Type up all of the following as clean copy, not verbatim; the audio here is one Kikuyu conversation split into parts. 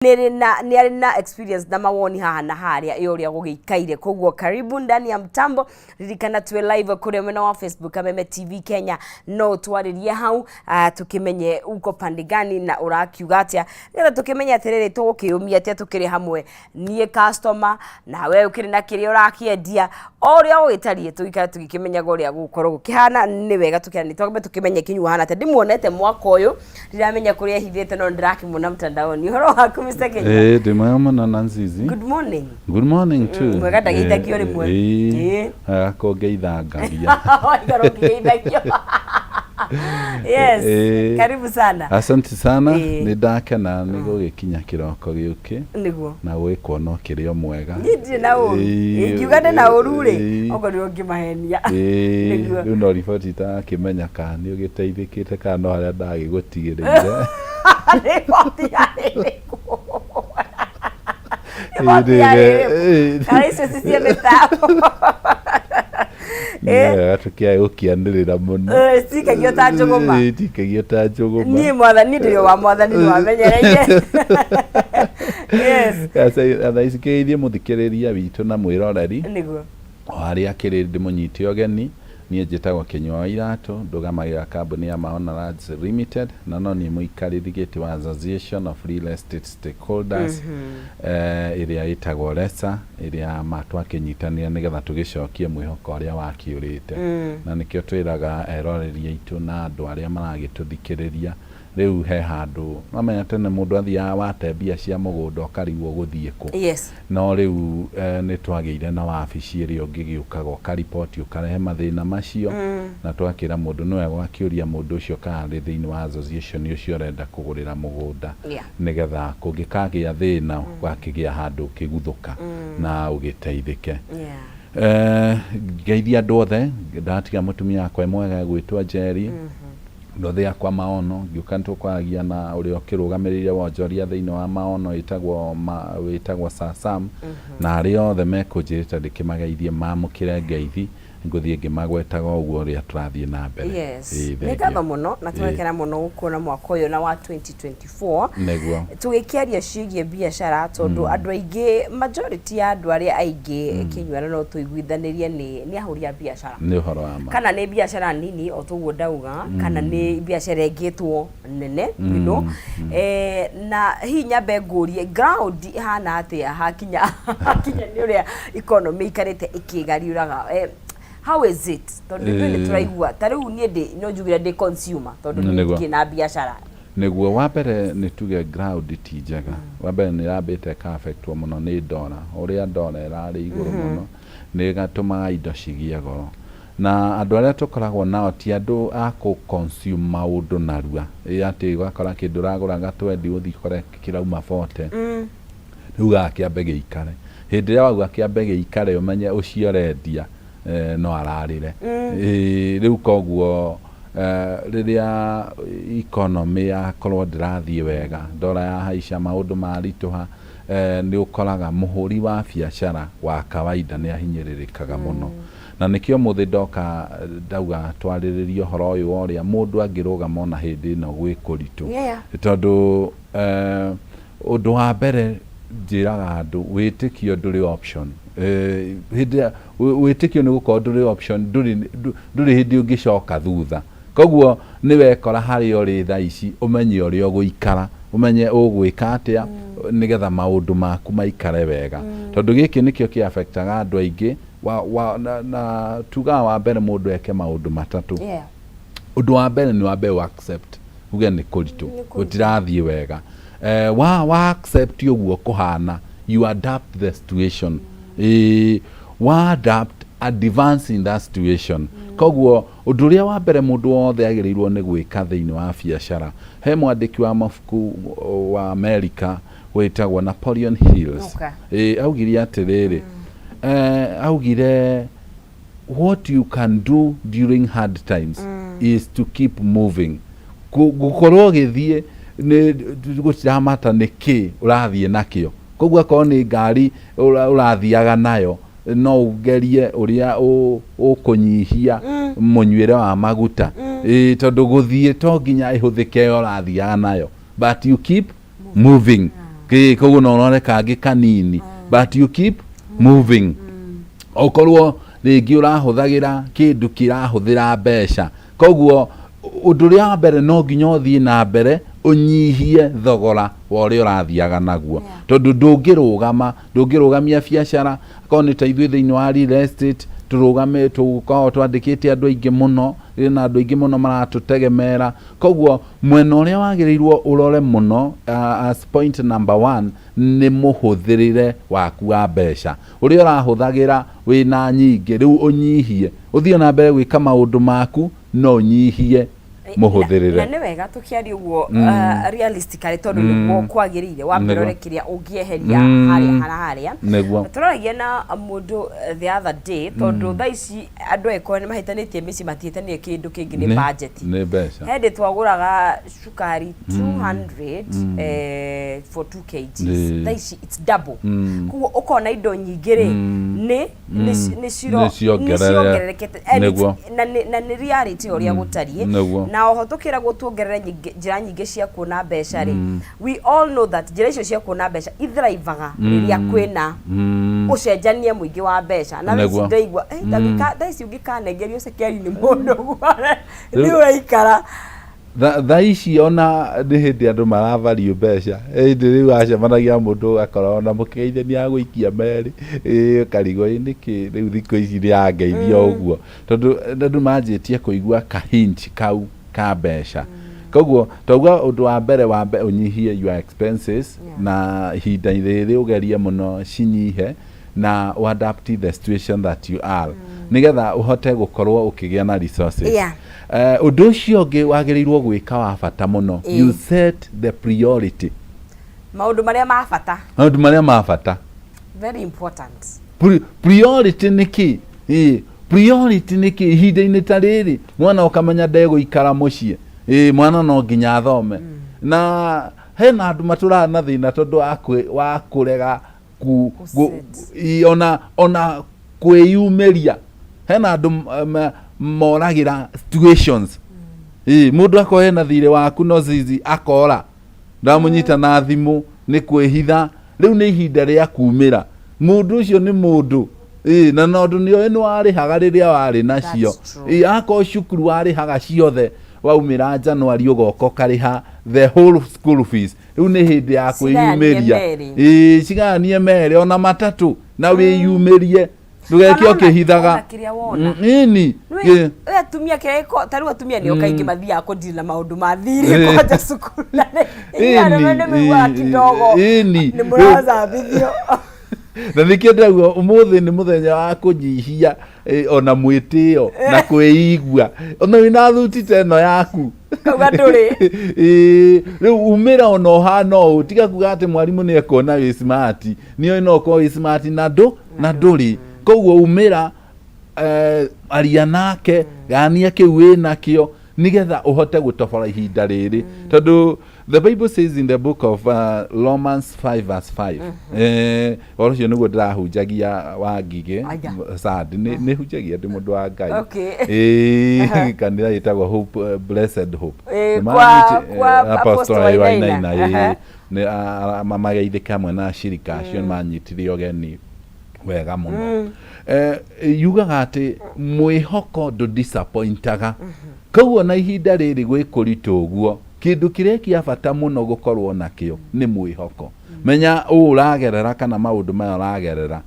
Nĩ arĩ na experience na mawoni haha na harĩa ĩ ũrĩa gũgĩikaire. Koguo karibu ndani ya mtambo. Ririkana twĩ live kũrĩa mwena wa Facebook Kameme TV Kenya, no ũtwarĩrie hau, tũkĩmenye uko pande gani na ũrakiuga atĩa, nĩgetha tũkĩmenye atĩrĩrĩ, tũgũkĩũmia atĩa tũkĩrĩ hamwe, niĩ customer na we ũkĩrĩ na kĩrĩa ũrakĩendia, o ũrĩa gũgĩtariĩ, tũgĩikare tũgĩkĩmenyaga ũrĩa gũgũkorwo gũkĩhana. Nĩ wega tũkĩrani twambe tũkĩmenye Kinyua hana atĩa. Ndimuonete mwaka ũyũ, ndiramenya kũrĩa ehithĩte, no nĩndĩrakĩmuona mtandaoni. Ũhoro waku, Mr. Kinyua? Eh, ndĩ mwega mũno, Nanzizi. Good morning. Good morning too. Mwega ndageithagio rĩmwe. Ĩĩ. Akũngeithangaria. Waikara ũkĩgeithagio. Yes. Karibu sana. Asante sana. Nĩ ndakena nĩ gũgĩkinya kĩroko gĩũkĩ na gwĩkuona ũkĩrĩ o mwega. Niĩ ndirĩ na ũru. Ingiuga ndĩ na ũru rĩ, okorwo nĩ ũngĩmahenia. Nĩguo. Rĩu no riboti itarakĩmenya kana nĩ ũgĩteithĩkĩte kana no harĩa ndagĩgũtigĩrĩire. Riboti yarĩ ĩrĩkũ? Riboti yarĩ ĩrĩkũ? Kana icio ci cia mĩtambo? Nĩ wega tũkĩae gũkĩanĩrĩra mũno. Cikagio ta njũgũma. Cikagio ta njũgũma. Niĩ mwathani ndĩrĩ wa mwathani nĩ wamenyereire. Yes. Thaa ici kĩgeithie mũthikĩrĩria witũ na mwĩroreri o harĩa akĩrĩ, ndĩmũnyite ũgeni. Niĩ njĩtagwo Kĩnyua wa Iratũ, ndũgamagĩrĩra kambuni ya Maona Lands Limited, na no niĩ mũikarĩri gĩtĩ wa Association of Real Estate Stakeholders, ĩrĩa ĩtagwo RESA, ĩrĩa ma twakĩnyitanĩra nĩgetha tũgĩcokie mwĩhoko ũrĩa wakĩũrĩte. Na nĩkĩo twĩraga eroreri aitũ na andũ arĩa maragĩtũthikĩrĩria, rĩu he handũ wamenya tene mũndũ athiaga wate mbia cia mũgũnda ũkarigwo ũgũthiĩ kũ. No rĩu nĩ twagĩire na wabici ĩrĩa ũngĩgĩũkaga ũkariboti ũkarehe mathĩna macio, na twakĩra mũndũ nĩ wega ũgakĩũria mũndũ ũcio kana arĩ thĩinĩ wa association ũcio ũrenda kũgũrĩra mũgũnda, nĩgetha kũngĩkagĩa thĩna ũgakĩgĩa handũ ũkĩguthũka na ũgĩteithĩke. Ngeithia andũ othe, ndatiga mũtumia wakwa e mwega egwĩtwo Njeri, andũ othe akwa Maono, ngĩũka nĩ tũkwaragia na ũrĩa ũkĩrũgamĩrĩire wonjoria thĩinĩ wa Maono wĩtagwo wĩtagwo Sir Sam, na arĩa othe mekũnjĩrĩte ndĩkĩmageithie mamũkĩre ngeithi, ngũthiĩ ngĩmagwetaga ũguo ũrĩa tũrathiĩ na mbere. Ĩĩ, Ĩĩ, nĩ thengiũ. Ngatho mũno na tũgakena mũno gũkuona mwaka ũyũ na wa 2024. Tũgĩkĩaria ciĩgiĩ biacara, tondũ andũ aingĩ, majority ya andũ arĩa aingĩ, Kĩnyua, na no tũiguithanĩrie nĩ ahũri a biacara. Nĩ ũhoro wa ma. Kana nĩ biacara nini o toguo ndauga, kana nĩ biacara ĩngĩtwo nene. Na hihi nyambe ngũrie, ground ĩhana atĩa hakinya nĩ ũrĩa economy ĩikarĩte ĩkĩgariũraga? How is it? Tondũ ithuĩ nĩ tũraigua ta rĩu niĩ ndĩ no njugire ndĩ consumer, tondũ niĩ ndikĩrĩ na biacara. Nĩguo, wa mbere nĩ tuge ground ti njega. Wa mbere nĩ ĩrambĩte ĩka affectwo mũno nĩ ndora, ũrĩa ndora ĩrarĩ igũrũ mũno nĩ ĩgatũmaga indo cigĩe goro, na andũ arĩa tũkoragwo nao ti andũ a kũ consume maũndũ narua, ĩ atĩ ũgakora kĩndũ ũragũraga 20 ũthiĩ ũkore kĩrauma 40. Rĩu gakĩambe gĩikare. Hĩndĩ ĩrĩa wauga kĩambe gĩikare, ũmenye ũcio ũrendia no ararĩre. Ĩĩ, rĩu koguo rĩrĩa economy yakorwo ndĩrathiĩ wega, ndora yahaica, maũndũ maritũha, nĩ ũkoraga mũhũri wa biacara wa kawaida nĩ ahinyĩrĩrĩkaga mũno. Na nĩkĩo mũthĩ ndoka ndauga twarĩrĩrie ũhoro ũyũ wa ũrĩa mũndũ angĩrũgama ona hĩndĩ ĩno gwĩ kũritũ. Tondũ ũndũ wa mbere njĩraga andũ, wĩtĩkio ndũrĩ option. Hĩndĩ ĩrĩa wĩtĩkio nĩ gũkorwo ndũrĩ option, ndũrĩ hĩndĩ ũngĩcoka thutha. Koguo nĩ wekora harĩa ũrĩ thaa ici, ũmenye ũrĩa ũgũikara, ũmenye ũgwĩka atĩa nĩgetha maũndũ maku maikare wega. Tondũ gĩkĩ nĩkĩo kĩ affectaga andũ aingĩ na tugaga wa mbere mũndũ eke maũndũ matatũ. Ũndũ wa mbere nĩ wambe ũ accept, uge nĩ kũritũ, Nĩ kũritũ. Gũtirathiĩ wega. Wa accept ũguo kũhana, you adapt the situation. Wa adapt, advance in that situation. Koguo ũndũ ũrĩa wa mbere mũndũ wothe agĩrĩirwo nĩ gwĩka thĩinĩ wa biacara, he mwandĩki wa mabuku wa America wĩtagwo Napoleon Hills. Augire atĩrĩrĩ, augire, "What you can do during hard times is to keep moving." Gũkorwo ũgĩthiĩ nĩ gũtiramata nĩ kĩ ũrathiĩ nakĩo. Koguo akorwo nĩ ngari ũrathiaga nayo, no ũgerie ũrĩa ũkũnyihia mũnyuĩre wa maguta. Ĩĩ, tondũ gũthiĩ to nginya ĩhũthĩke ĩyo ũrathiaga nayo, but you keep moving. Kĩ koguo no ũrore kangĩ kanini, but you keep moving. Okorwo rĩngĩ ũrahũthagĩra kĩndũ kĩrahũthĩra mbeca, koguo ũndũ ũrĩa wa mbere no nginya ũthiĩ na mbere ũnyihie thogora wa ũrĩa ũrathiaga naguo, tondũ ndũngĩrũgama, ndũngĩrũgamia biacara. Akorwo nĩ ta ithuĩ thĩinĩ wa real estate tũrũgame, tũkoragwo twandĩkĩte andũ aingĩ mũno na andũ aingĩ mũno maratũtegemera. Koguo mwena ũrĩa wagĩrĩirwo ũrore mũno, as point number one, nĩ mũhũthĩrĩre waku wa mbeca. Ũrĩa ũrahũthagĩra wĩna nyingĩ, rĩu ũnyihie, ũthiĩ na mbere gwĩka maũndũ maku no ũnyihie mũhũthĩrĩre. Na nĩ wega tũkĩaria ũguo realistically, tondũ nĩguo kwagĩrĩire wambe ũrore kĩrĩa ũngĩeheria harĩa hana harĩa. Tũraragia na mũndũ the other day, tondũ thaa ici andũ angĩkorwo nĩ mahĩtanĩtie mĩciĩ, matihĩtanĩtie kĩndũ kĩngĩ, nĩ budget. Nĩ mbeca. He hĩndĩ twagũraga cukari 200 for 2 kgs. Thaa ici it's double. Koguo ũkona indo nyingĩ rĩ, nĩ nĩ ciongererekete. And na nĩ reality ũrĩa gũtariĩ. Na oho tũkĩragwo tuongerere njĩra nyingĩ cia kuona mbeca rĩ, we all know that njĩra icio cia kuona mbeca ithrivaga rĩrĩa kwĩna ũcenjania mũingĩ wa mbeca. Na thaa ici ndaigua thaa ici ũngĩkanengerio cekeri nĩ mũndũ ũguo nĩ ũraikara. Thaa ici ona nĩ hĩndĩ andũ maravalue mbeca. Hĩndĩ rĩu wacemanagia na mũndũ ũgakora ona mũkĩgeithania agũikia merĩ, ũkarigwo, ĩ nĩkĩ rĩu thikũ ici nĩ angeithia ũguo, tondũ andũ manjĩtie kũigua ka hint kau ka mbeca. Koguo twauga ũndũ wa mbere, wambe ũnyihie your expenses, na ihinda rĩrĩ ũgerie mũno cinyihe na ũ adapt the situation that you are, nĩgetha ũhote gũkorwo ũkĩgĩa na resources. Ũndũ ũcio ũngĩ wagĩrĩirwo gwĩka wa bata mũno, you set the priority. Maũndũ marĩa ma bata. Maũndũ marĩa ma bata. Very important. Priority nĩ kĩ? Ĩ, priority nĩ kĩ ihinda-inĩ ta rĩrĩ? Mwana ũkamenya ndegũikara mũciĩ. Ĩ, mwana no nginya athome. Na hena andũ matũraga na thĩna tondũ wa kũrega Gũ-set. Ona kwĩyumĩria. Hena andũ moragĩra situations. Ĩ, mũndũ akorwo ena thirĩ waku no zizi akora ndamũnyita na thimũ nĩ kwĩhitha. Rĩu nĩ ihinda rĩa kumĩra mũndũ ũcio nĩ mũndũ. Ĩ, na tondũ nĩ oĩ nĩ warĩhaga rĩrĩa warĩ nacio. That's true. Ĩ, akorwo cukuru warĩhaga ciothe, waumĩra January ũgoka ũkarĩha the whole school fees, rĩu nĩ hĩndĩ ya Cigayanie kwĩyumĩria. merĩ. Ĩ, cigayanie merĩ ona matatũ na wĩyumĩrie, ndũgeke Kana ũkĩhithaga. Ona kĩrĩa wona. Ĩni. Nĩ atumia kĩrĩa ta rĩu atumia nĩo kaingĩ mathiaga kũndiri na maũndũ ma thirĩ kwanja cukuru, na inyuĩ arũme nĩ mũiguaga kidogo nĩ mũracambithio. Na nĩkĩo ndauga ũmũthĩ nĩ mũthenya wa kũnyihia ona mwĩtĩo na kwĩigua ona wĩna thuti ta ĩno yaku. Kauga ndũrĩ. Ĩ, rĩu umĩra ona ũhana ũũ, tiga kuga atĩ mwarimũ nĩ ekuona wĩ smart. Nĩ no ũkorwo wĩ smart na ndũrĩ. Koguo umĩra, aria nake, gania kĩu wĩ nakĩo nĩgetha ũhote gũtobora ihinda rĩrĩ, tondũ the Bible says in the book of Romans 5 verse 5, ũhoro ũcio nĩguo ndĩrahunjagia wa Ngigĩ. Aya. Sad nĩ hunjagia ndĩ mũndũ wa Ngai. Ĩĩ, kanitha ĩtagwo Hope, Blessed Hope. Nĩ kwa Apostle Apostle Wainaina. Wainaina, ĩĩ. Nĩ mageithĩka hamwe na ashirika acio nĩ manyitire ũgeni wega mũno. Yugaga atĩ mwĩhoko ndũ-disappointaga. Koguo na ihinda rĩrĩ gwĩ kũritũ ũguo, kĩndũ kĩrĩa kĩa bata mũno gũkorwo nakĩo nĩ mwĩhoko. Menya ũũ ũragerera kana maũndũ maya ũragerera,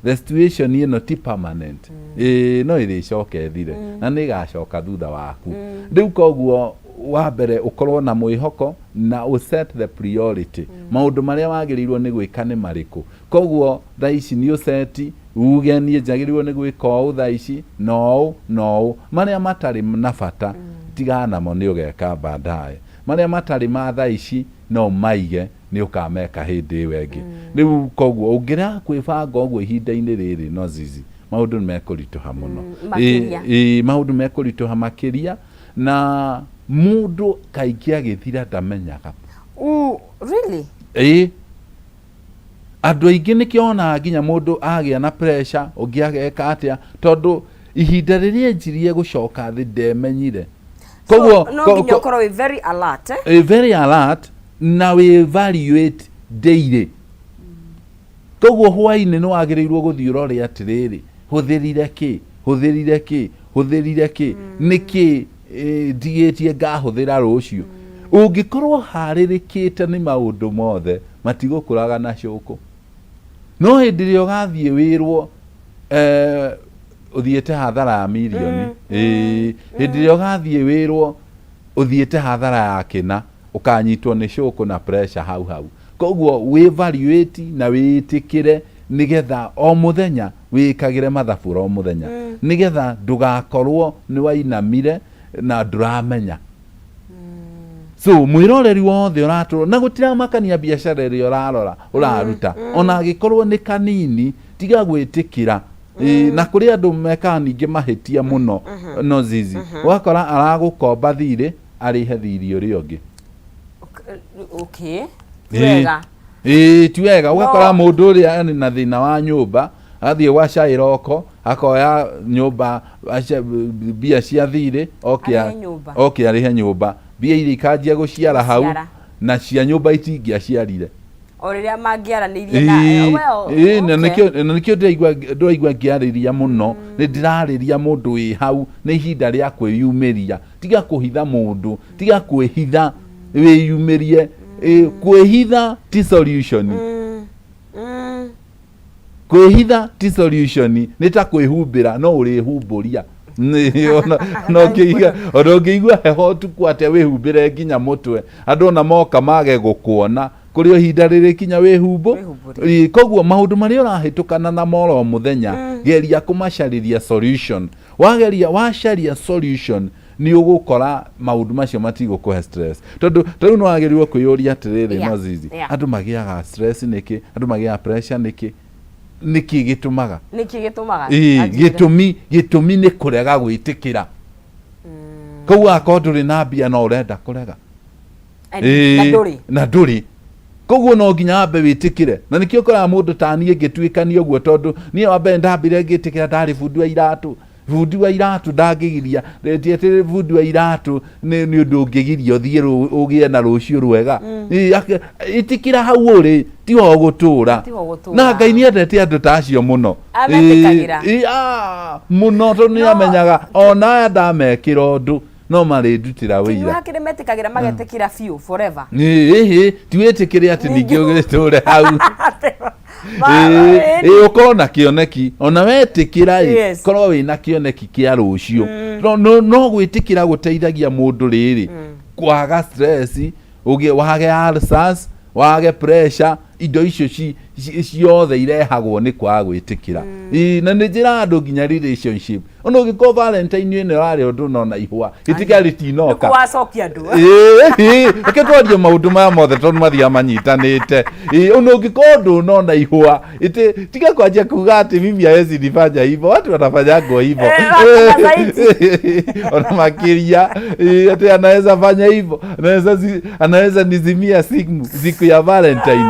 the situation ĩno ti permanent. No ĩrĩcoka ĩthire na nĩ ĩgacoka thutha waku. Rĩu koguo wa mbere ũkorwo na mwĩhoko na ũ set the priority, maũndũ marĩa wagĩrĩirwo nĩ gwĩka nĩ marĩkũ. Koguo thaa ici nĩ ũseti uge niĩ njagĩrĩirwo nĩ gwĩka ũũ thaa ici na ũũ na ũũ. Marĩa matarĩ na bata tigana namo, nĩ ũgeka baadaye. Marĩa matarĩ ma thaa ici no ũmaige, nĩ ũkameka hĩndĩ ĩyo ĩngĩ. Rĩu koguo ũngĩrega kwĩbanga ũguo ihinda-inĩ rĩrĩ, no zizi maũndũ nĩ mekũritũha mũno. Makĩria. Ĩ, maũndũ mekũritũha makĩria, na mũndũ kaingĩ agĩthira ndamenyaga. Ooh, really? Ĩ, andũ aingĩ nĩkĩo onaga nginya mũndũ agĩa na pressure, ũngĩ ageka atĩa, tondũ ihinda rĩrĩa enjirie gũcoka thĩ ndemenyire. Koguo no nginya ũkorwo wĩ very alert, eh? Very alert na wĩ evaluate. Daily. Koguo hwainĩ nĩ wagĩrĩirwo gũthiĩ ũrore atĩrĩrĩ, hũthĩrire kĩ, hũthĩrire kĩ, hũthĩrire kĩ, nĩ kĩ ndigĩtie ngahũthĩra rũciũ. Ũngĩkorwo harĩrĩkĩte nĩ maũndũ mothe, matigũkũraga na cũkũ. No hĩndĩ ĩrĩa ũgathiĩ wĩrwo ũthiĩte hathara ya mirioni, ĩĩ, hĩndĩ ĩrĩa ũgathiĩ wĩrwo ũthiĩte hathara ya kĩna, ũkanyitwo nĩ cũkũ na pressure hau hau. Koguo wĩ evaluate na wĩtĩkĩre nĩgetha o mũthenya wĩkagĩre mathabu oro mũthenya, nĩgetha ndũgakorwo nĩ wainamire na ndũramenya. So mwĩroreri wothe ũratũra na gũtiramakania biacara ĩrĩa ũrarora ũraruta, ona angĩkorwo nĩ kanini, tiga gwĩtĩkĩra. Ĩĩ, na kũrĩ andũ mekaga ningĩ mahĩtia mũno no zizi, ũgakora aragũkomba thirĩ arĩhe thirĩ ũrĩa ũngĩ. Okay. Ti wega. Ĩĩ, ti wega. Ũgakora mũndũ ũrĩa arĩ na thĩna wa nyũmba agathiĩ gwa Cairoko akoya nyũmba mbia cia thirĩ oke Arĩhe nyũmba. Oke arĩhe nyũmba, mbia iria ikanjia gũciara hau Gũciara. Na cia nyũmba itingĩaciarire. O rĩrĩa mangĩaranĩirie na Ĩĩ, well, ĩĩ, na okay. Na nĩkĩo ndĩraigua ngĩarĩria mũno, nĩ ndĩrarĩria mũndũ wĩ hau, nĩ ihinda rĩa kwĩyumĩria. Tiga kũhitha mũndũ, tiga kwĩhitha, wĩyumĩrie. Ĩĩ, kwĩhitha ti solution. Kwĩhitha ti solution, nĩ ta kwĩhumbĩra, no ũrĩhumbũria. Ona ũngĩigua heho ũtukũ atĩa, wĩhumbĩre nginya mũtwe, andũ ona moka mage gũkuona, kũrĩ o ihinda rĩrĩkinya wĩhumbũ. Wĩhumbũrie. Ĩĩ, koguo maũndũ marĩa ũrahĩtũkana namo oro mũthenya, geria kũmacarĩria solution. Wageria wacaria solution, nĩ ũgũkora maũndũ macio matigũkũhe stress, tondũ ta rĩu nĩ wagĩrĩirwo kwĩyũria atĩrĩrĩ, no zizi, andũ magĩaga stress nĩkĩ? Andũ magĩaga pressure nĩkĩ? Nĩkĩ gĩtũmaga? Nĩkĩ gĩtũmaga? Ĩĩ, Anjĩra. Gĩtũmi nĩ kũrega gwĩtĩkĩra. Koguo akorwo ndũrĩ na mbia no ũrenda kũrega. Na ndũrĩ. Na ndũrĩ. Koguo no nginya wambe wĩtĩkĩre, na nĩkĩo ũkoraga mũndũ ta niĩ ngĩtuĩkania ũguo, tondũ niĩ wa mbere ndambire ngĩtĩkĩra ndarĩ bundi wa iratũ. Bundi wa iratũ ndangĩgiria ti atĩ bundi wa iratũ nĩ ũndũ ũngĩgiria ũthiĩ ũgĩe na rũciũ rwega. Ĩtĩkĩra hau ũrĩ, tiho ũgũtũra. Tiho ũgũtũra. Na Ngai nĩ endete andũ ta acio mũno. Ametĩkagĩra. Ĩĩ, mũno, tondũ nĩ amenyaga ona aya ndamekĩra ũndũ no marĩndutĩra Kinyua wĩira. Hakĩrĩ metĩkagĩra magetĩkĩra biũ forever. Ĩhĩ, ti wĩtĩkĩre atĩ ningĩ ũgĩtũre hau. Ĩĩ. Ĩĩ, ũkorwo na kĩoneki ona wetĩkĩra ĩ, korwo wĩna kĩoneki kĩa rũciũ. No gwĩtĩkĩra gũteithagia mũndũ rĩrĩ kwaga stress, ũgĩe wage ulcers, wage pressure, indo icio ciothe irehagwo nĩ kwaga gwĩtĩkĩra. Ĩĩ, na nĩ njĩraga andũ nginya relationship, ona ũngĩkorwo Valentine ĩno ĩrarĩ ũndũ nona ihũa gĩtiga rĩtinoka. Nĩkuo wacokia andũ. Ĩĩ, reke twarie maũndũ maya mothe tondũ mathiaga manyitanĩte. Ĩĩ, ona ũngĩkorwo ndũnona ihũa ĩtĩ tiga kwanjia kuga atĩ mimi hawezi nifanya hivyo, watu wanafanyangwo hivyo. Eh, ona zaidi. Ona makĩria. Ĩĩ, atĩ anaweza fanya hivyo, anaweza nizimia simu siku ya Valentine.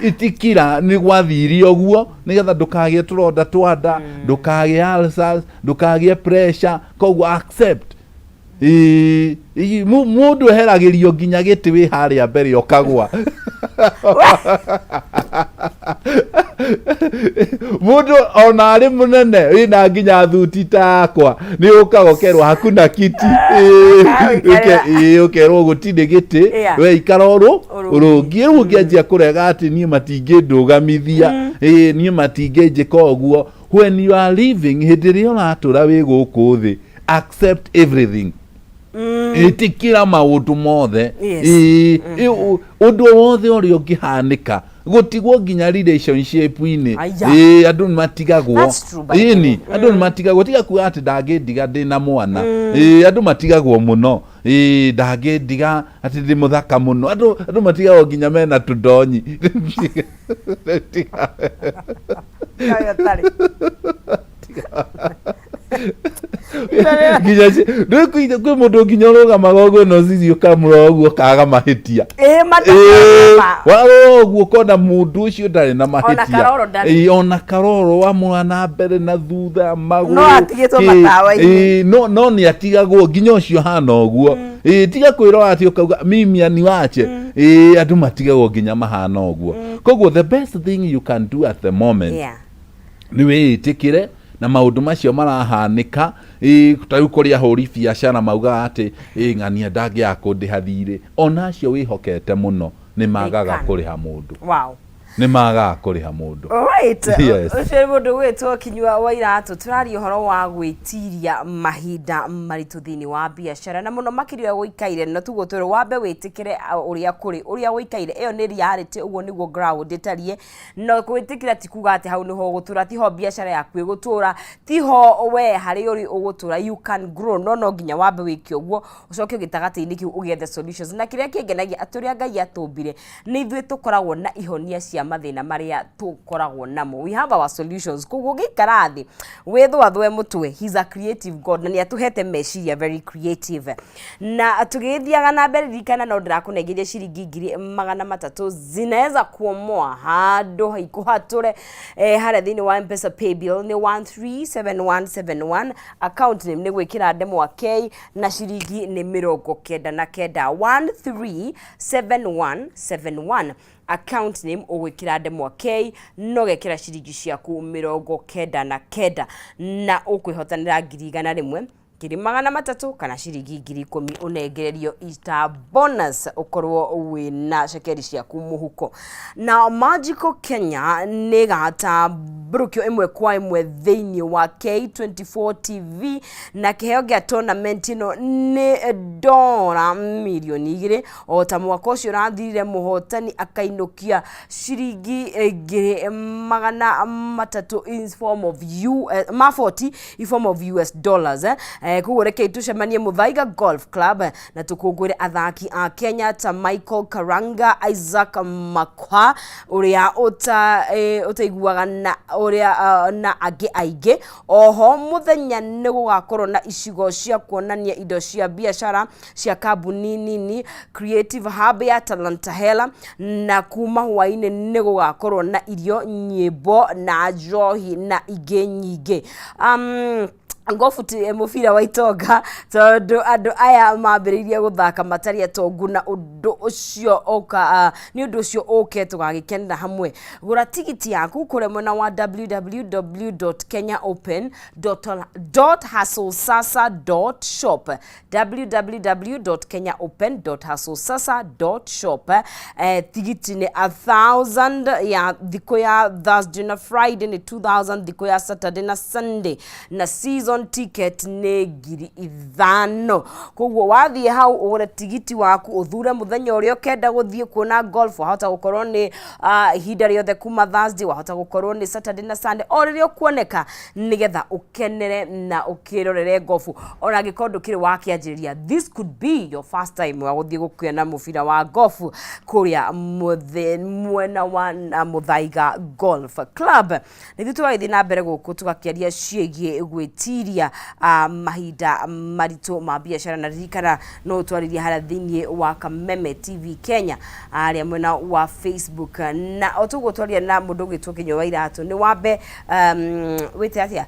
Ĩtĩkĩra nĩ gwathire ũguo nĩgetha ndũkagĩe tũronda twa nda, ndũkagĩe ulcers, ndũkagĩe pressure. Koguo accept. Ĩĩ, mũndũ eheragĩrio nginya gĩtĩ wĩ harĩa mbere ũkagwa. Mũndũ ona arĩ mũnene wĩna nginya thuti ta yakwa nĩ ũkaga ũkerwo hakuna kiti. Ĩĩ, ĩĩ, ũkerwo gũtirĩ gĩtĩ, we ikara Ũrũngiĩ. ũrũngiĩ. Rĩu ũngĩanjia kũrega atĩ niĩ matingĩndũgamithia, ĩĩ, niĩ matingĩnjĩka ũguo. When you are living, hĩndĩ ĩrĩa ũratũra wĩ gũkũ thĩ, accept everything. Ĩtĩkĩra maũndũ mothe. Ĩĩ, ũndũ wothe ũrĩa ũngĩhanĩka, gũtigwo nginya relationship-inĩ. Aya. Ĩĩ, andũ nĩ matigagwo. That's true, by the way. Ĩni, andũ nĩ matigagwo, tiga kuga atĩ ndangĩndiga ndĩna mwana. Ĩĩ, andũ matigagwo mũno. Ĩĩ, ndangĩndiga atĩ ndĩ mũthaka mũno. Andũ matigagwo nginya mena tũndonyi. Tiga ũtarĩ. Nginya rĩu kwĩ mũndũ nginya ũrũgamaga ũguo na ũcici ũkamũrora ũguo ũkaga mahĩtia. Ĩĩ, Ĩĩ, matakama. Warora ũguo ũkona mũndũ ũcio ndarĩ na mahĩtia. Karoro ndarĩ. Ĩĩ, ona karoro wamũra na mbere na thutha magũrũ. No atigĩtwo Ĩĩ, matawa-inĩ. ĩĩ, no nĩ atigagwo nginya ũcio hana ũguo. Ĩĩ, tiga kwĩrora atĩ ũkauga mimi aniwache. Ĩĩ, andũ matigagwo nginya mahana ũguo. Koguo the best thing you can do at the moment nĩ wĩĩtĩkĩre na maũndũ macio marahanĩka. Ĩĩ, ta rĩu kũrĩ ahũri biacara maugaga atĩ ĩ ng'ania ndangĩaga kũndĩha thirĩ, ona acio wĩhokete mũno nĩ magaga kũrĩha mũndũ. Nĩ magaga kũrĩha mũndũ. Alright. Yes. Ũcio nĩ mũndũ gwĩtwo Kinyua wa Iratũ. Tũraria ũhoro wa gwĩtiria mahinda maritũ thĩinĩ wa biacara na mũno makĩria ũrĩa gũikaire, na tuguo twĩrwo wambe wĩtĩkĩre ũrĩa kũrĩ, ũrĩa gũikaire. Ĩyo nĩ reality, ũguo nĩguo ground ĩtariĩ. Na gwĩtĩkĩra ti kuga atĩ hau nĩho ũgũtũra, tiho biacara yaku ĩgũtũra, tiho we harĩa ũrĩ ũgũtũra. You can grow, no no nginya wambe wĩke ũguo, ũcoke gĩtagatĩ-inĩ kĩu ũgĩethe solutions. Na kĩrĩa kĩngenagia atĩ ũrĩa Ngai atũmbire, nĩ ithuĩ tũkoragwo na ihonia cia mathĩna marĩa tũkoragwo namo. We have our solutions. Koguo ũngĩikara thĩ wĩthũathũe mũtwe, he's a creative God na nĩ atũhete meciria very creative. Na tũgĩthiaga na mbere, ririkana no ndĩrakũnengeria ciringi 300,000 zinaweza kuomoa handũ haikũhatũre, harĩa thĩinĩ wa M-Pesa paybill nĩ 137171, account name nĩ gwĩkĩra ndemwa K na ciringi nĩ 99, 137171, account name ũgwĩkĩra ndemwa K no gekĩra ciringi ciaku 99 na ũkwĩhotanĩra 100,000, 300,000 kana ciringi 10,000 ũnengererio ita bonus ũkorwo wĩna cekeri ciaku mũhuko. Na Magical Kenya nĩ ĩgatambũrũkio ĩmwe kwa ĩmwe thĩinĩ wa K24 TV, na kĩheo gĩa tournament ĩno nĩ dora 2 mirioni. O ta mwaka ũcio ũrathirire, mũhotani akainũkia ciringi 300,000 in form of US, ma 40 in form of US dollars. Koguo rekei tũcemanie Muthaiga Golf Club na tũkũngũĩre athaki a Kenya ta Michael Karanga, Isaac Makwa ũrĩa ũtaiguaga na ũrĩa na angĩ aingĩ. Oho mũthenya nĩ gũgakorwo na icigo cia kuonania indo cia biacara cia kambuni nini, Creative Hub ya Talanta Hela, na kuma hwaĩ-inĩ nĩ gũgakorwo na irio, nyĩmbo na njohi na ingĩ nyingĩ. Ngobu ti mũbira wa itonga, tondũ andũ aya mambĩrĩirie gũthaka matarĩ atongu, na ũndũ ũcio ũka nĩ ũndũ ũcio ũke tũgagĩkenera hamwe. Gũra tigiti yaku kũrĩa mwena wa www.kenyaopen.hustlesasa.shop, www.kenyaopen.hustlesasa.shop. Tigiti nĩ 1000 ya thikũ ya Thursday na Friday, nĩ 2000 thikũ ya Saturday na Sunday, na season ticket nĩ 5000. Koguo wathiĩ hau ũgũre tigiti waku, ũthure mũthenya ũrĩa ũkenda gũthiĩ kuona golf. Wahota gũkorwo nĩ ihinda rĩothe kuma Thursday, wahota gũkorwo nĩ Saturday na Sunday, o rĩrĩa ũkuoneka, nĩgetha ũkenere na ũkĩrorere gofu. Ona angĩkorwo ndũkĩrĩ wakĩanjĩrĩria, this could be your first time wa gũthiĩ gũkĩona mũbira wa gofu kũrĩa mwena wa na Muthaiga Golf Club. Nĩthuĩ tũgagĩthiĩ na mbere gũkũ tũgakĩaria ciĩgiĩ gwĩtiria mahinda maritũ ma biacara, na ririkana no ũtwarĩrie harĩa thĩinĩ wa Kameme TV Kenya harĩa mwena wa Facebook. Na o tũguo twaria na mũndũ ũgwĩtwo Kinyua wa Iratũ, nĩ wambe wĩte atĩa,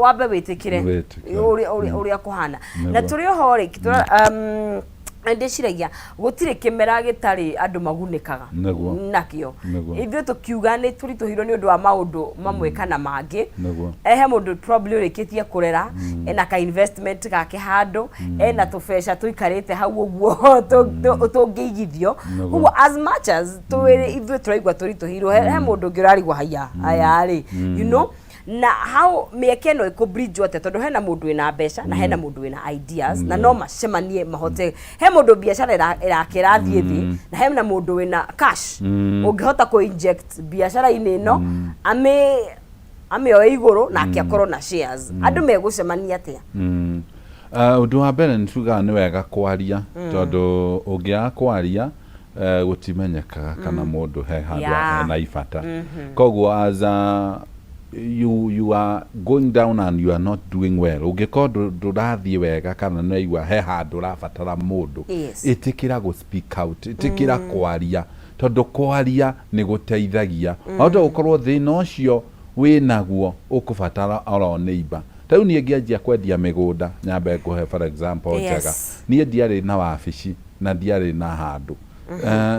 wambe wĩtĩkĩre Wĩtĩkĩre. ũrĩa kũhana na tũrĩ oho rĩ, ndĩciragia gũtirĩ kĩmera gĩtarĩ andũ magunĩkaga nakĩo. Ithuĩ tũkiuga nĩ tũritũhirwo nĩ ũndũ wa maũndũ mamwe kana mangĩ. He mũndũ probably ũrĩkĩtie kũrera, ena ka investment gake handũ, ena tũbeca tũikarĩte hau ũguo tũngĩigithio. Ũguo as much as twĩrĩ ithuĩ tũraigua tũritũhĩirwo, he mũndũ ũngĩ ũrarigwo haya haya rĩ, na how mĩeke ĩno ĩkũ bridge atĩa, tondũ hena mũndũ wĩna mbeca na hena mũndũ wĩna ideas, na no macemanie mahote. He mũndũ biacara ĩrake ĩrathiĩ thĩ, na hena mũndũ wĩna cash ũngĩhota kũ inject biacara-inĩ ĩno, amĩoe igũrũ nake akorwo na shares. Andũ megũcemania atĩa? Ũndũ wa mbere nĩ tugaga nĩ wega kwaria, tondũ ũngĩaga kwaria, gũtimenyekaga kana mũndũ he handũ hena ibata. Koguo as a you are going down and you are not doing well, ũngĩkorwo ndũrathiĩ wega kana nĩwaigua he handũ ũrabatara mũndũ, ĩtĩkĩra gũ speak out, ĩtĩkĩra kwaria, tondũ kwaria nĩ gũteithagia. Wahota gũkorwo thĩna ũcio wĩnaguo ũkũbatara oro neighbor. Ta rĩu niĩ ngĩanjia kwendia mĩgũnda, nyambe ngũhe for example njega, niĩ ndiarĩ na wabici na ndiarĩ na handũ,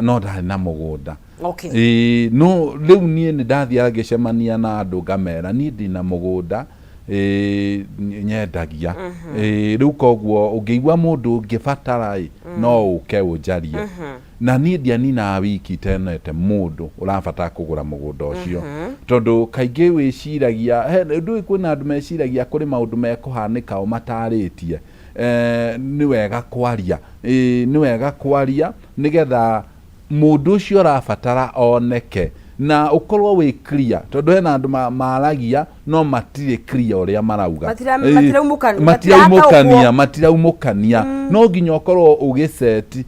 no ndarĩ na mũgũnda. Ĩĩ, no rĩu niĩ nĩ ndathiaga ngĩcemania na andũ ngamera niĩ ndĩna mũgũnda, ĩĩ, nyendagia. Ĩĩ, rĩu koguo ũngĩigua mũndũ ũngĩbatara ĩ, no ũke ũnjarie. Na niĩ ndianinaga wiki itonete mũndũ ũrabatara kũgũra mũgũnda ũcio. Tondũ kaingĩ wĩciragia, ndũĩ kwĩna andũ meciragia kũrĩ maũndũ mekũhanĩka o matarĩtie. Nĩ wega kwaria. Ĩĩ, nĩ wega kwaria nĩgetha mũndũ ũcio ũrabatara oneke na ũkorwo wĩ clear, tondũ hena andũ maragia no matirĩ clear ũrĩa marauga. Matiraumũkania. Matiraumũkania, matiraumũkania. No nginya ũkorwo ũgĩceti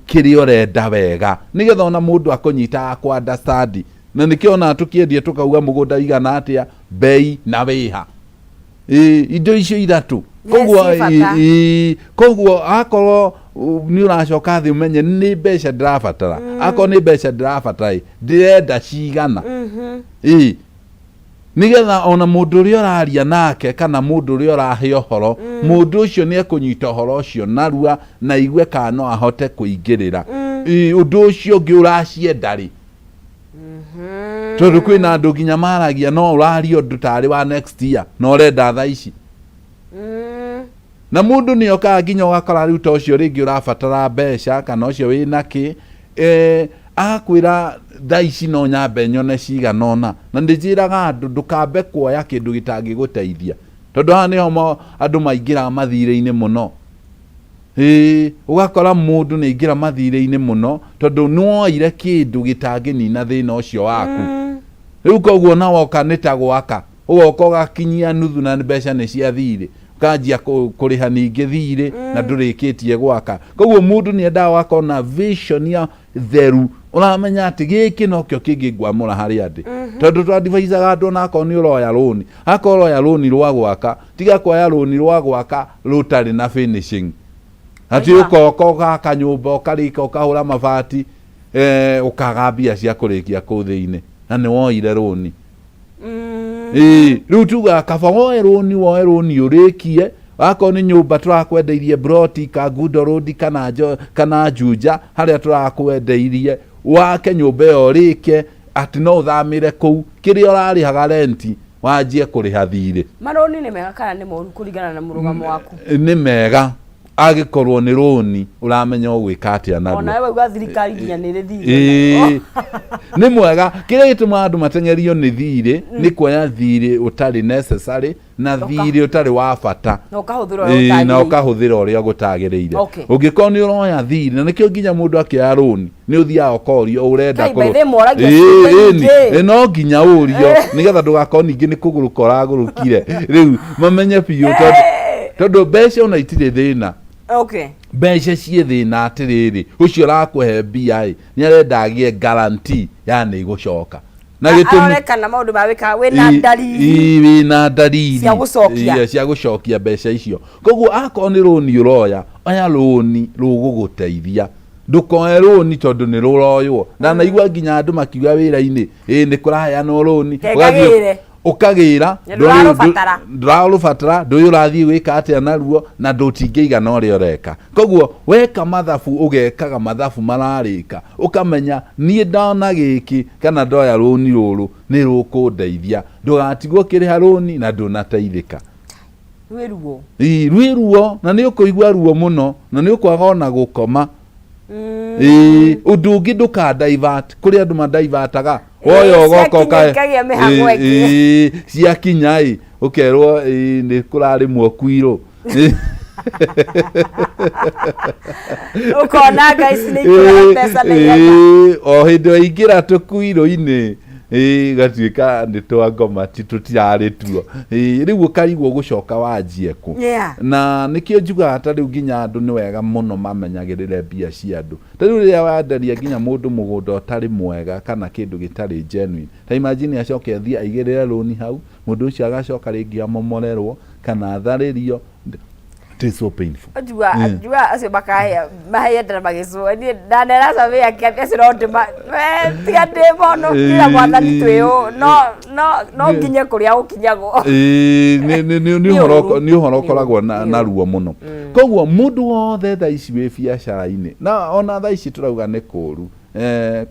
kĩrĩa ũrenda wega nĩgetha ona mũndũ akũnyita akũ understand. Na nĩkĩo ona tũkĩendia tũkauga mũgũnda ũigana atĩa, bei na wĩha. Ĩĩ, indo icio ithatũ. Koguo ciĩ bata. Ĩĩ, koguo akorwo nĩ ũracoka thĩ ũmenye nĩ mbeca ndĩrabatara, akorwo nĩ mbeca ndĩrabatara ĩ, ndĩrenda cigana, ĩĩ, nĩgetha ona mũndũ ũrĩa ũraria nake kana mũndũ ũrĩa ũrahe ũhoro, mũndũ ũcio nĩ ekũnyita ũhoro ũcio narua na aigue kana no ahote kũingĩrĩra. Ĩĩ, ũndũ ũcio ũngĩ ũracienda rĩ, tondũ kwĩna andũ nginya maragia no ũraria ũndũ tarĩ wa next year na ũrenda thaa ici. Na mũndũ nĩ okaga nginya ũgakora rĩu ta ũcio rĩngĩ ũrabatara mbeca kana ũcio wĩna kĩ, agakwĩra thaa ici no nyambe nyone cigana ũna. Na ndĩnjĩraga andũ ndũkambe kuoya kĩndũ gĩtangĩgũteithia, tondũ haha nĩho andũ maingĩraga mathirĩ-inĩ mũno. Ĩĩ, ũgakora mũndũ nĩ aingĩra mathirĩ-inĩ mũno tondũ nĩ woire kĩndũ gĩtangĩnina thĩna ũcio waku. Rĩu koguo ona woka nĩ ta gwaka, ũgoka ũgakinyia nuthu na mbeca nĩ cia thirĩ, ũkanjia kũrĩha ningĩ thirĩ na ndũrĩkĩtie gwaka. Koguo mũndũ nĩ endaga ũgakorwo na vision ya theru, ũramenya atĩ gĩkĩ nokĩo kĩngĩngwamũra harĩa ndĩ. Tondũ tũ advisaga andũ ona akorwo nĩ ũroya rũni, akorwo ũroya rũni rwa gwaka, tiga kuoya rũni rwa gwaka rũtarĩ na finishing. Atĩ ũkoka ũgaka nyũmba ũkarĩka ũkahũra mabati, ũkaga mbia cia kũrĩkia kũu thĩinĩ na nĩ woire rũni. Ĩĩ, rĩu tugaga kaba woe rũni, woe rũni ũrĩkie, akorwo nĩ nyũmba tũrakwendeirie broti Kangundo Road kana Juja harĩa tũrakwendeirie, wake nyũmba ĩyo ũrĩke atĩ no ũthamĩre kũu, kĩrĩa ũrarĩhaga renti wanjie kũrĩha thirĩ. Marũni nĩ mega kana nĩ moru kũringana na mũrũgamo waku? Nĩ mega angĩkorwo nĩ rũni ũramenya ũgwĩka atĩa naruo. Onawe wauga thirikari nginya nĩ ĩrĩ thirĩ. Ĩĩ, nĩ mwega. Kĩrĩa gĩtũmaga andũ mateng'erio nĩ thirĩ nĩ kuoya thirĩ ũtarĩ necessary na thirĩ ũtarĩ wa bata. Na ũkahũthĩra ũrĩa Ĩĩ, na ũtagĩrĩire. ũkahũthĩra ũrĩa gũtagĩrĩire. Ũngĩkorwo nĩ ũroya thirĩ, na nĩkĩo nginya mũndũ akĩoya rũni nĩ ũthiaga ũkorio ũrenda Kai, by the way, moragia ciũria Ĩĩ, nyingĩ. ĩni. No nginya ũrio nĩgetha ndũgakorwo ningĩ nĩ kũgũrũka ũragũrũkire rĩu mamenye biũ, tondũ mbeca ona itirĩ thĩna. Mbeca ciĩ thĩna atĩrĩrĩ, ũcio ũrakũhe mbia ĩ nĩ arenda agĩe guarantee ya nĩ igũcoka. Na gĩtũmi Arore kana maũndũ ma wĩkaga wĩna ndariri. Ĩ, wĩna ndariri cia gũcokia. Ĩ, cia gũcokia mbeca icio. Koguo akorwo nĩ rũni ũroya, oya rũni rũgũgũteithia, ndũkoe rũni tondũ nĩ rũroywo. Ndanaigua nginya andũ makiuga wĩra-inĩ, ĩ nĩ kũraheanwo rũni, Ke ũgathiĩ ngagĩre. ũkagĩra, Na ndũrarũbatara. Ndũrarũbatara, ndũĩ ũrathiĩ gwĩka atĩa naruo, na ndũtingĩigana ũrĩa ũreka. Koguo weka mathabu ũgekaga mathabu mararĩka, ũkamenya niĩ ndona gĩkĩ kana ndoya rũni rũrũ nĩ rũkũndeithia. Ndũgatigwo ũkĩrĩha rũni na ndũnateithĩka. Rwĩ ruo. Ĩĩ, rwĩ ruo, na nĩ ũkũigua ruo mũno, na nĩ ũkwaga ona gũkoma. Ĩĩ, ũndũ ũngĩ ndũka divert, kũrĩ andũ madivataga. Woya ũgoka ciakinya ũkae. ikagĩa mĩhang'o Ĩĩ, ĩngĩ. ĩĩ, ciakinya ĩ, ũkerwo ĩĩ, nĩ kũrarĩmwo kwirũ. Ũkona ngai ici nĩ ikũrehe mbeca na ihenya. Ĩĩ, o hĩndĩ waingĩra tũkuirũ-inĩ. Ĩĩ, gatuĩka nĩ twa ngoma ti tũtirarĩ tuo. Ĩĩ, rĩu ũkarigwo gũcoka wanjie kũ. Na nĩkĩo njugaga ta rĩu nginya andũ nĩ wega mũno mamenyagĩrĩre mbia cia andũ. Ta rĩu rĩrĩa wenderia nginya mũndũ mũgũnda ũtarĩ mwega kana kĩndũ gĩtarĩ genuine, ta imagine acoke athiĩ aigĩrĩre rũni hau, mũndũ ũcio agacoka rĩngĩ amomorerwo kana atharĩrio. It is so painful. Njua njua acio makahĩa mahĩendera magĩcũa niĩ ndanera survey akĩambia acio no ndĩma we tiga ndĩ mono kira mwathani twĩ ũ no no no nginye kũrĩa gũkinyagwo. Ĩĩ, nĩ Nĩ ũhoro ũru. nĩ ũhoro Nĩ ũkoragwo ũru. na, Nĩ na ũru. ruo mũno. Koguo mũndũ wothe thaa ici wĩ biacara-inĩ na ona thaa ici tũrauga nĩ kũru,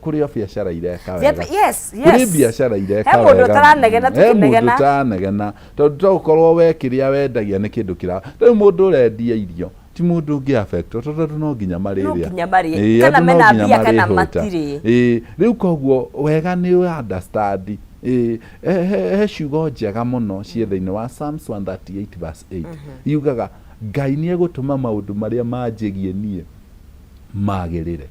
kũrĩ o biacara ireka wega. Kũrĩ biacara ireka He mũndũ wega. ũtaranegena He mũndũ tũkĩnegena. ũtaranegena tondũ to ũkorwo we kĩrĩa wendagia nĩ kĩndũ kĩra rĩu mũndũ ũrendia irio ti mũndũ ũngĩ affect tondũ andũ no nginya marĩrĩa. No nginya marĩe. Ĩĩ, Kana andũ no mena nginya mbia kana marĩhũta. matirĩ. Ĩĩ, rĩu koguo wega nĩ ũ understand. Ĩĩ, he ciugo njega mũno ciĩ thĩinĩ wa Psalms 138 verse 8 yugaga Ngai nĩ egũtũma maũndũ marĩa manjĩgiĩ niĩ magĩrĩre,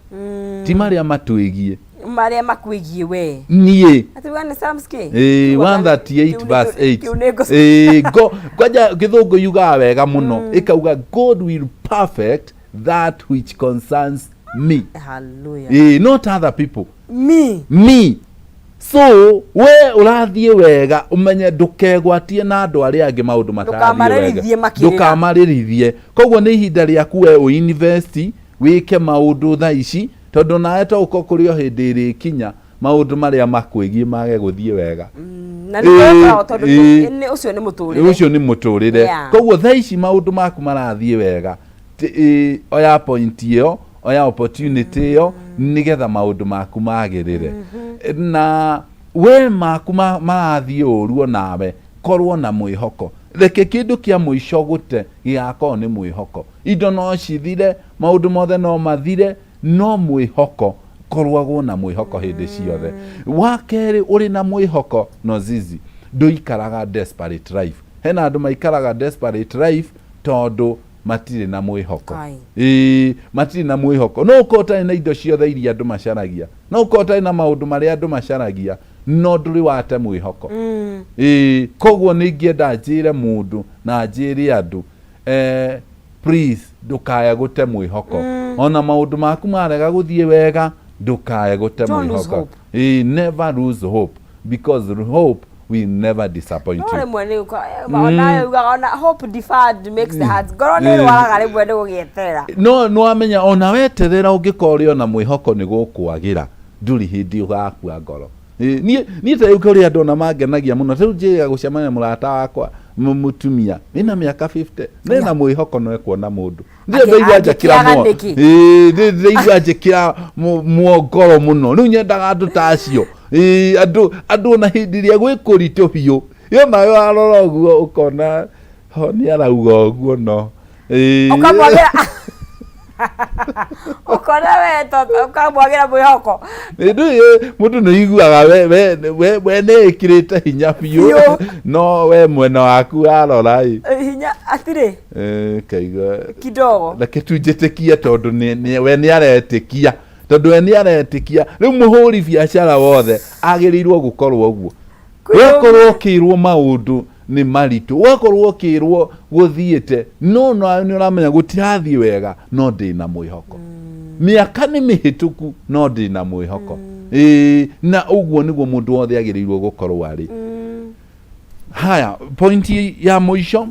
ti marĩa matwĩgiĩ. Marĩa makwĩgiĩ we. Niĩ. Ati wa nĩ Psalms kĩ? Ĩĩ, 138 verse 8. Kĩu nĩ ngũ- Ĩĩ, kwanja gĩthũngũ yugaga wega mũno, ĩkauga God will perfect that which concerns me. Hallelujah. Ĩĩ, not other people. Me. Me. So we ũrathiĩ wega ũmenye ndũkegwatie na andũ arĩa angĩ maũndũ matarathiĩ wega. Ndũkamarĩrithie makĩrĩra. Ndũkamarĩrithie. Koguo nĩ ihinda rĩaku we ũinvest wĩke maũndũ thaa ici tondũ nawe to ũkorwo kũrĩ o hĩndĩ ĩrĩkinya maũndũ marĩa makwĩgiĩ mage gũthiĩ wega. Na nĩ ũkoragwo tondũ nĩ ũcio nĩ mũtũrĩre. Ũcio nĩ mũtũrĩre. Koguo thaa ici maũndũ maku marathiĩ wega, oya point ĩyo, oya opportunity ĩyo nĩgetha maũndũ maku magĩrĩre. Na we maku marathiĩ ũru onawe korwo na mwĩhoko. Reke kĩndũ kĩa mũico gũte gĩgakorwo nĩ mwĩhoko. Indo no cithire, maũndũ mothe no mathire, no mwĩhoko, korwagwo na mwĩhoko hĩndĩ ciothe. Wa kerĩ, ũrĩ na mwĩhoko no zizi, ndũikaraga desperate life. Hena andũ maikaraga desperate life tondũ matirĩ na mwĩhoko. Ĩĩ, matirĩ na mwĩhoko. No ũkorwo ũtarĩ na indo ciothe iria andũ macaragia, no ũkorwo ũtarĩ na maũndũ marĩa andũ macaragia, no ndũrĩ wate mwĩhoko. Ĩĩ, koguo nĩ ingĩenda njĩre mũndũ na njĩre andũ, please ndũkae gũte mwĩhoko. Ona maũndũ maku marega gũthiĩ wega, ndũkae gũte Don't lose mwĩhoko. hope. Ĩĩ, never lose hope because hope will never disappoint No you. rĩmwe nĩ onawe ugaga ona hope deferred makes the heart ngoro nĩ ĩrwaraga rĩmwe nĩ gũgĩeterera. No nĩ wamenya ona weterera ũngĩkorwo ũrĩ ona mwĩhoko nĩ gũkwagĩra, ndũrĩ hĩndĩ ũgakua ngoro. Niĩ niĩ ta rĩu kũrĩ andũ ona mangenagia mũno. Ta rĩu njĩrĩga gũcemania na mũrata wakwa mũtumia ena mĩaka 50 na ena mwĩhoko no ekuona mũndũ. Ndirĩ ndaigua njakĩra Angĩkĩaga mwo. nĩkĩ? Ĩĩ, ndirĩ ndaigua njĩkĩra muo ngoro mũno. Rĩu nyendaga andũ ta acio. Ĩĩ, andũ andũ ona hĩndĩ ĩrĩa gwĩ kũritũ biũ, yo nawe warora ũguo ũkona ho nĩ arauga ũguo no. Ĩĩ. Ũkamwagĩra ũkona we ũkamwagĩra mwĩhoko. Ĩĩ, ndũĩ mũndũ nĩ aiguaga we we we we nĩ ĩkĩrĩte hinya biũ Biũ. no we mwena waku warora ĩ. Hinya atirĩ. Kaigua kidogo. Reke tu njĩtĩkie tondũ we nĩ aretĩkia, tondũ we nĩ aretĩkia. Rĩu mũhũri biacara wothe agĩrĩirwo gũkorwo ũguo. Wakorwo ũkĩrwo maũndũ nĩ maritũ, wakorwo ũkĩrwo gũthiĩte, no nawe nĩ ũramenya gũtirathiĩ wega, no ndĩna mwĩhoko. Mĩaka nĩ mĩhĩtũku, no ndĩna mwĩhoko. Ĩĩ, na ũguo nĩguo mũndũ wothe agĩrĩirwo gũkorwo arĩ. Haya, point ya mũico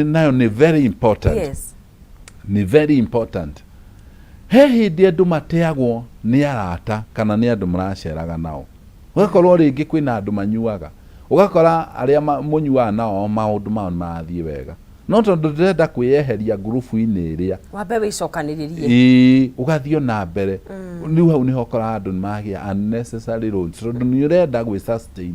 nayo nĩ very important. Nĩ very important. He hĩndĩ andũ mateagwo nĩ arata kana nĩ andũ mũraceraga nao. Ũgakorwo rĩngĩ kwĩna andũ manyuaga, ũgakora arĩa mũnyuaga nao maũndũ mao nĩ marathiĩ wega, no tondũ ndũrenda kwĩyeheria ngurubu-inĩ ĩrĩa, wambe wĩcokanĩrĩrie. Ĩĩ, ũgathiĩ o na mbere. Rĩu hau nĩho ũkoraga andũ nĩ magĩa unnecessary loans tondũ nĩ ũrenda gwĩ sustain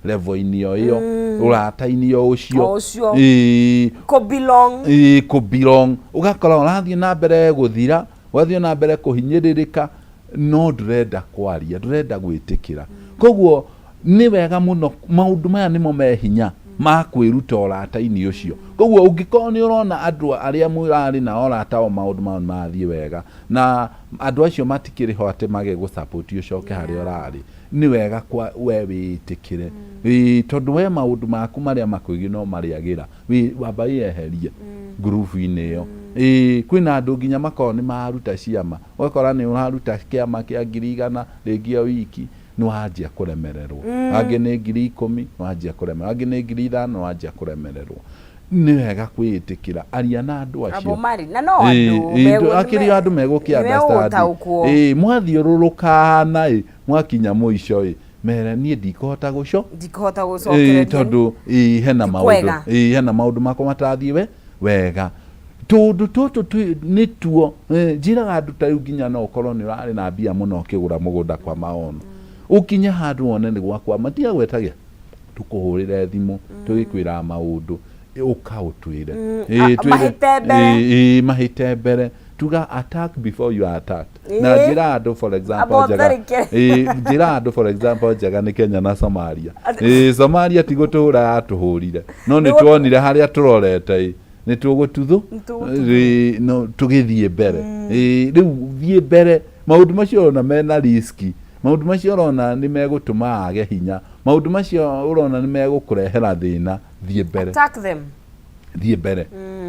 level-inĩ o ĩyo, ũrata-inĩ o ũcio. O ũcio. Ĩĩ. Kũ belong. Ĩĩ, kũ belong. Ũgakora ũrathiĩ na mbere gũthira, ũgathiĩ na mbere kũhinyĩrĩrĩka, no ndũrenda kwaria, ndũrenda gwĩtĩkĩra. Koguo nĩ wega mũno, maũndũ maya nĩmo me hinya. Ma kwĩruta ũrata-inĩ ũcio. Koguo ũngĩkorwo nĩ ũrona andũ arĩa mũrarĩ nao ũrata o maũndũ mao nĩ marathiĩ wega, na andũ acio matikĩrĩ ho atĩ mage gũ-support ũcoke harĩa ũrarĩ, nĩ wega kwa we wĩĩtĩkĩre. Ĩĩ, tondũ we maũndũ maku marĩa makwĩgiĩ no marĩagĩra, wamba wĩyeherie ngurubu-inĩ ĩyo. Ĩĩ, kwĩna andũ nginya makoragwo nĩ maruta ciama, ũgakora nĩ ũraruta kĩama kĩa 100,000 rĩngĩ o wiki, nĩ wanjia kũremererwo. Angĩ nĩ 10,000, nĩ wanjia kũremererwo. Angĩ nĩ 5,000, nĩ wanjia kũremererwo. Nĩ wega kwĩĩtĩkĩra, aria na andũ acio. Abo marĩ na no andũ Akĩrĩ andũ megũkĩ understand. Megũtaũkwo. Ĩĩ, mwathiũrũrũkana ĩ, mwakinya mũico ĩ, mere niĩ ndikũhota gũco Ndikũhota ĩĩ, gũcokereria. Tondũ ĩĩ, hena Ti maũndũ kwega. Ĩĩ, hena maũndũ makwa matarathiĩ we wega. Tũndũ tũtũ nĩtuo njĩraga andũ ta rĩu, nginya no ũkorwo nĩ ũrarĩ na mbia mũno ũkĩgũra mũgũnda kwa maono, ũkinye handũ wone nĩ gwakwama, tiga gwetagia tũkũhũrĩre thimũ tũgĩkwĩraga maũndũ, ũka ũtwĩre. Mahĩte mbere. Ĩĩ, mahĩte mbere. Tuga attack before you are attacked. Na njĩra andũ, for example, Amba njega. ũtharĩkĩre. Ĩĩ, njĩra andũ, for example, njega nĩ Kenya na Somalia. Ĩĩ, Somalia ti gũtũhũra yatũhũrire, no nĩ tuonire harĩa tũrorete ĩ, nĩ tũgũtuthũ. Nĩ tũgũtuthũ. Ĩĩ, no tũgĩthiĩ mbere. Ĩĩ, rĩu thiĩ mbere. Maũndũ macio ũrona mena risk, maũndũ macio ũrona nĩ megũtũma age hinya, maũndũ macio ũrona nĩ megũkũrehera thĩna, thiĩ mbere. Attack them. Thiĩ mbere.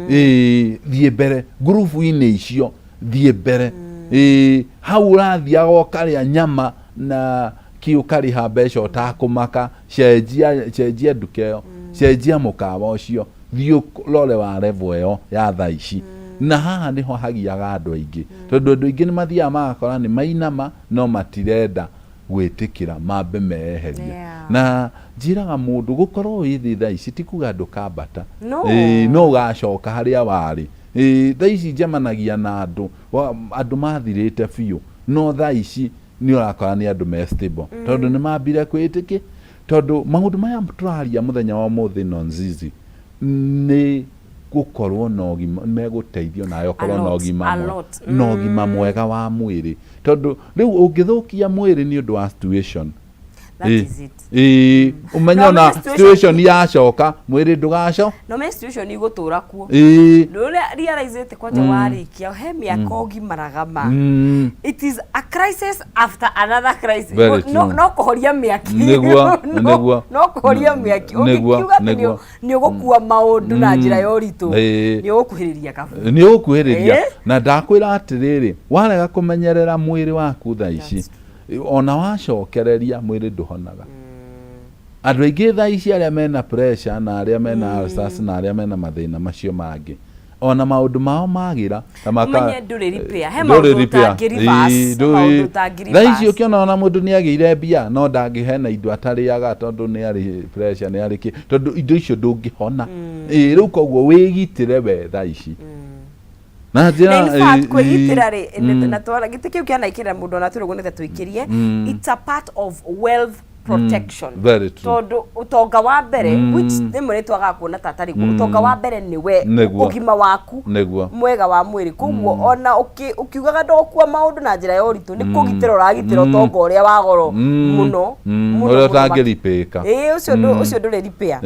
Ĩĩ, thiĩ mbere ngurubu-inĩ icio, thiĩ mbere. Ĩĩ, hau ũrathiaga ũkarĩa nyama na kĩ, ũkarĩha mbeca ũtakũmaka, cenjia, cenjia nduka ĩyo, cenjia mũkawa ũcio, thiĩ ũrore wa level ĩyo ya thaa ici. Na haha nĩho hagiaga andũ aingĩ, tondũ andũ aingĩ nĩ mathiaga magakora nĩ mainama, no matirenda gwĩtĩkĩra mambe meyeherie. Na njĩraga mũndũ, gũkorwo wĩ thĩ thaa ici ti kuga ndũkambata. No. Ĩĩ, no ũgacoka harĩa warĩ. Ĩĩ, thaa ici njemanagia na andũ andũ mathirĩte biũ, no thaa ici nĩ ũrakora nĩ andũ me stable, tondũ nĩ mambire kwĩtĩkĩ, tondũ maũndũ maya tũraria mũthenya wa ũmũthĩ nonzizi nĩ gũkorwo na ũgima, megũteithio nawe ũkorwo na A lot, ũgima a lot. Na ũgima mwega wa mwĩrĩ, tondũ rĩu ũngĩthũkia mwĩrĩ nĩ ũndũ wa situation, That is it. Ĩĩ, ũmenye No, ona amenye situation- situation yacoka, mwĩrĩ ndũgaco No me situation igũtũra kuo. Rũrĩa realize ĩte kwanja warĩkia he mĩaka ũgimaraga ma. It is a crisis after another crisis. Very No, true. no kũhoria mĩaki. Nĩguo. No kũhoria mĩaki. Nĩguo, Ũngĩkiuga atĩ nĩguo. nĩ ũgũkua maũndũ na njĩra ya ũritũ, nĩ ũgũkuhĩrĩria kabu. Nĩ ũgũkuhĩrĩria. Na ndakwĩra atĩrĩrĩ, warega kũmenyerera mwĩrĩ waku thaa ici, ona wacokereria, mwĩrĩ ndũhonaga. Andũ aingĩ thaa ici arĩa mena pressure na arĩa mena ulcers na arĩa mena mathĩna macio mangĩ, ona maũndũ mao magĩra ta Ũmenye ndũrĩ repair. He Ndũrĩ maũndũ repair. ũtangĩ reverse. Ĩĩ, He ndũrĩ. maũndũ ũtangĩ Thaa ici reverse. ũkĩona ona mũndũ nĩ agĩire mbia, no ndangĩhena indo atarĩaga, tondũ nĩ arĩ pressure, nĩ arĩ kĩ, tondũ indo icio ndũngĩhona. Ĩĩ, rĩu koguo wĩgitĩre we thaa ici na njĩra Na in fact, kwĩgitĩra rĩ, na twara gĩtĩ kĩu kĩanaikĩrĩra mũndũ ona tũrũgũnĩte tũikĩrie, it's a part of wealth protection. Very true. Tondũ ũtonga wa mbere, which rĩmwe nĩ twagaga kuona ta atarĩ guo, ũtonga wa mbere nĩ we ũgima waku mwega wa mwĩrĩ. Koguo ona ũkiugaga ndũgũkua maũndũ na njĩra ya ũritũ, nĩ kũgitĩra ũragitĩra ũtonga ũrĩa wa goro mũno mũno Ũrĩa mũno. ũtangĩripĩka. Ĩĩ, ũcio ndũrĩ repair.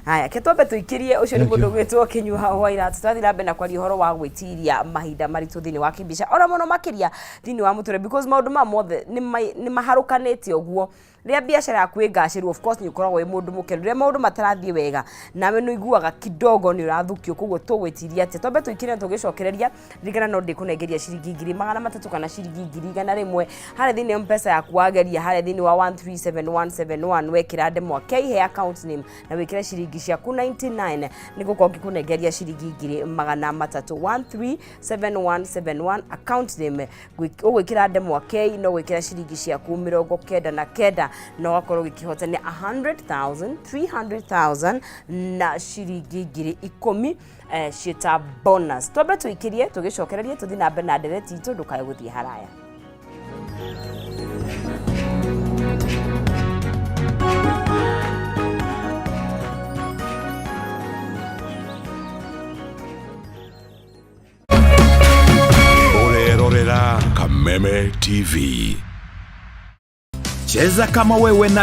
Haya, ke twambe tũikĩrie ũcio nĩ mũndũ ũgwĩtwo Kĩnyua wa Iratũ. Twathiĩ na mbere na kwaria ũhoro wa gwĩtiria mahinda maritũ thĩinĩ wa kĩmbica, ona mũno makĩria thĩinĩ wa mũtũrĩre, because maũndũ maya mothe nĩ maharũkanĩte ũguo. Rĩrĩa biacara yaku ĩ ngacĩru, of course nĩ ũkoragwo wĩ mũndũ mũkenu. Rĩrĩa maũndũ matarathiĩ wega, nawe nĩ ũiguaga kidogo nĩ ũrathukio. Koguo tũgwĩtiria atĩa? Twambe tũikĩrie na tũgĩcokereria, ririkana no ndĩkũnengeria ciringi 300,000 kana ciringi 100,000 harĩa thĩinĩ wa M-Pesa yaku. Wageria harĩa thĩinĩ wa 137171, wekĩra ndemwa K he account name na wĩkĩre ciringi ciaku 99, nĩ gũkorwo ngĩkũnengeria ciringi 300,000. 137171 account name, ũgwĩkĩra ndemwa K no gwĩkĩra ciringi ciaku 99, na ũgakorwo ũgĩkĩhotania 100,000, 300,000 na ciringi 10,000 ciĩta bonus. Twambe tũikĩrie, tũgĩcokererie tũthiĩ na mbere na ndereti itũ. Ndũkae gũthiĩ haraya. Ũrerorera Kameme TV. Cheza kama wewe na